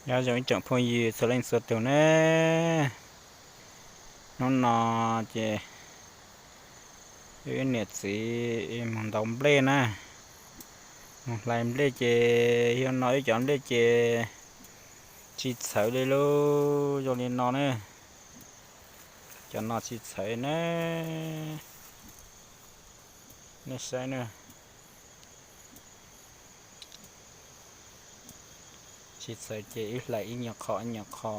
Nyob zoo ib tsoom phooj ywg txhua leej txhua tus na. Hnub no ces wb niam txiv moog ntaus nplej na, moog hlais nplej ces xyoo no wb cov nplej ces tsis txhawv li lub zoo li no na. Cov no tsis txhawv na, nej saib na. Tsis txhawv ces wb hlais ib nyuag qho ib nyuag qho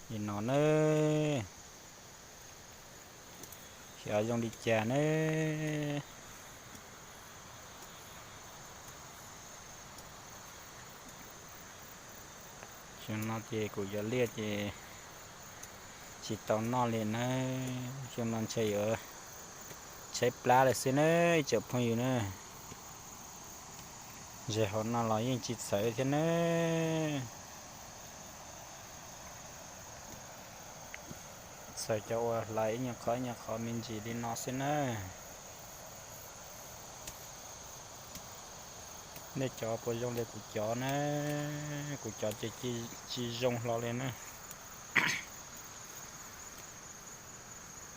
li no na, xyov zoo li cas na. Xyoo no ces kuv cov liaj ces tsis tau noj li na, xyoo no ntshe yuav tshaib plab lawm xwb na ib tsoom phooj ywg na. Ze hauv no los yeej tsis txhawv thiab na. Txhawv cov uas hlais ib nyuag qho ib nyuag qho me ntsis li no xwb na. Nej cov puas zoo li kuv cov na? Kuv cov ces tsis zoo hlo li na.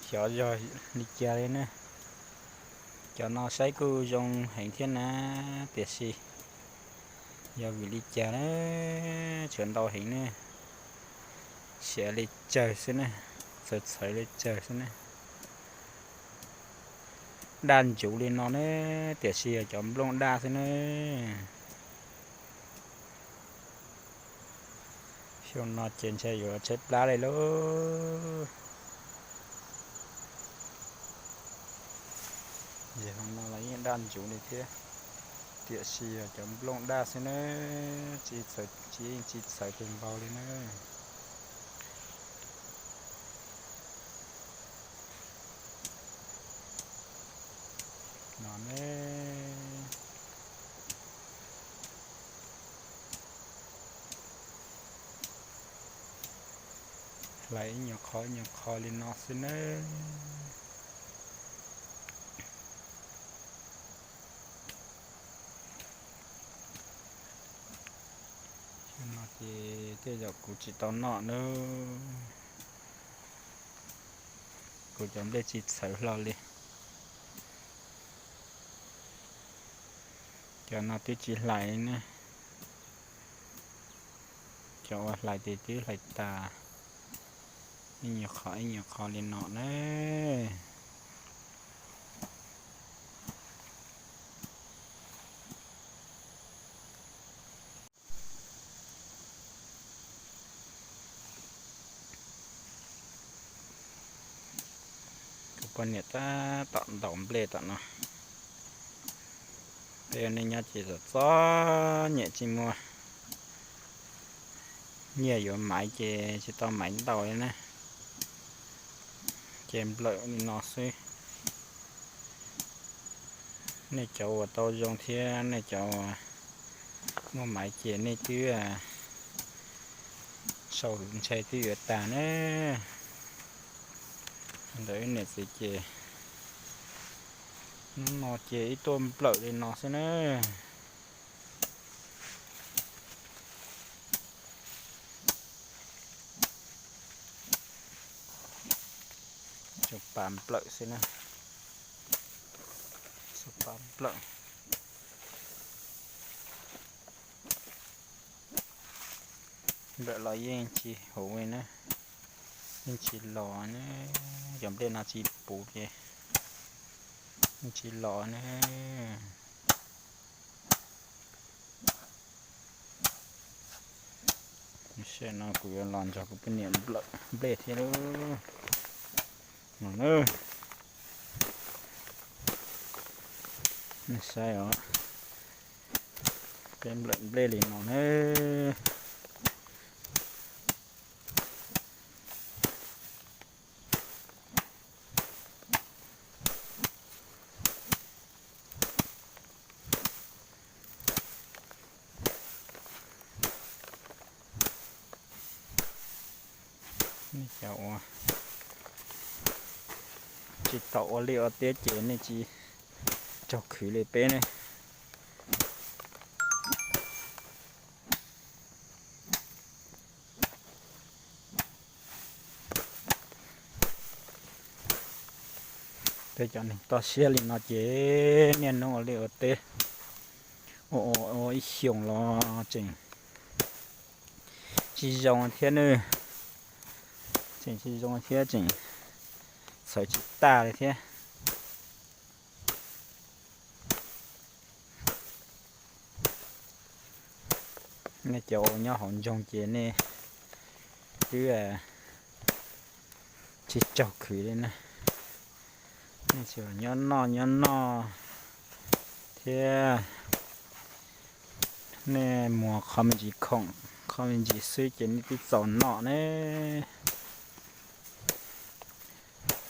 Xyov yog li cas li na. Cov no saib kuj zoo heev thiab na, tiam sis yog vim li cas na, txhawv ntau heev ne, siav li tsawg xwb ne, txhawv txhawv li tsawg xwb ne. Daj ntsuv li no ne, tiam sis yog cov nplooj daj xwb ne. Xyoo no ces ntshe yuav tshaib plab li lauj. Ces hauv no los yeej daj ntsuv li thiab, tiam sis yog cov nplooj daj xwb ne, tsis txhawv tus nkaus li na. No ne, hlais ib nyuag qho ib nyuag qho li no xwb nawb. No ces tej zaum kuv tsis tau noj nawb, kuv cov nplej tsis txhawv hlo li. Cov no twb tsis hlais ne, cov uas hlais ces twb hlais tas ib nyuag qho ib nyuag qho li no na. Kuv poj niam tab tom ntaus nplej tom no. Peb ua neej nyob ces txom txom nyem tsis muaj nyiaj yuav maiv ces tsis tau maiv ntaus li na. Ces nplawm li no xwb. Nej cov uas tau zoo thiab nej cov uas muaj maiv ces nej twb sau ntshai twb yuav tag na. Ntawm wb niam txiv ces hnub no ces ib tuaj nplawm li no xwb na. Tsuas pas nplawm xwb na. Tsuas pas nplawm. Nplawm los yeej tsis huv li na, yeej tsis los na. Cov nplej no tsis puv ces yeej tsis los na. Tam sim no kuv yuav los nrog kuv poj niam nplawm nplej thiab lauj. No na, nej saib os, peb nplawm nplej li no na. Nej cov uas tsis tau ua liaj ua teb ces nej tsis raug khwv li peb ne. Peb cov neeg toj siab li no ces niaj hnub ua liaj ua teb ua ua ua ib xyoos los tseem tsis zoo thiab nawb, tseem tsis zoo thiab tseem txhawv tsis tag li thiab. Nej cov uas nyob hauv nroog ces nej twb tsis tsaug khwv li na, nej tsuas nyob noj nyob noj thiab, nej muag qho me ntsis khoom, qho me ntsis xwb ces nej twb txaus noj ne.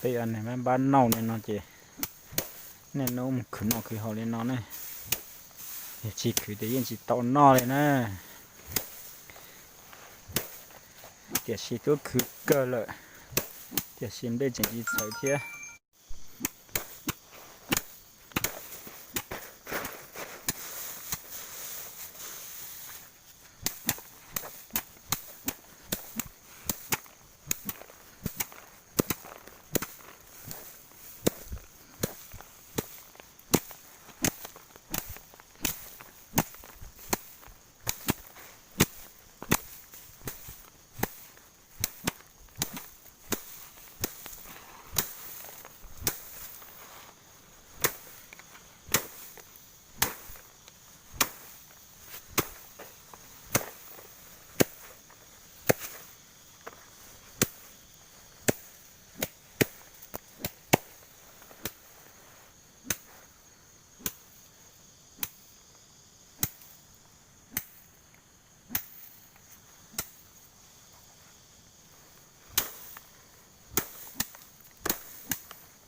Peb yog neeg npab npab nauj li no ces niaj hnub mus khwv noj khwv haus li no ne, yog tsis khwv ces yeej tsis tau noj li na. Tiam sis twb khwv kawg lawm, tiam sis nplej tseem tsis txhawv thiab.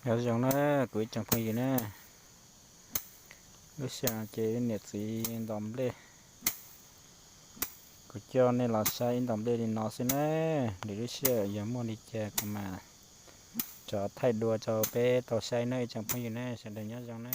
Nyob zoo na kuv ib tsoom phooj ywg na, lub sij hawm no ces niam txiv ntaus nplej, kuv coj nej los saib ib ntaus nplej li no xwb na. Lwm lub sij hawm yog muaj li cas kuv mam rov thaij dua rau peb tau saib na ib tsoom phooj ywg na, sawv daws nyob zoo na.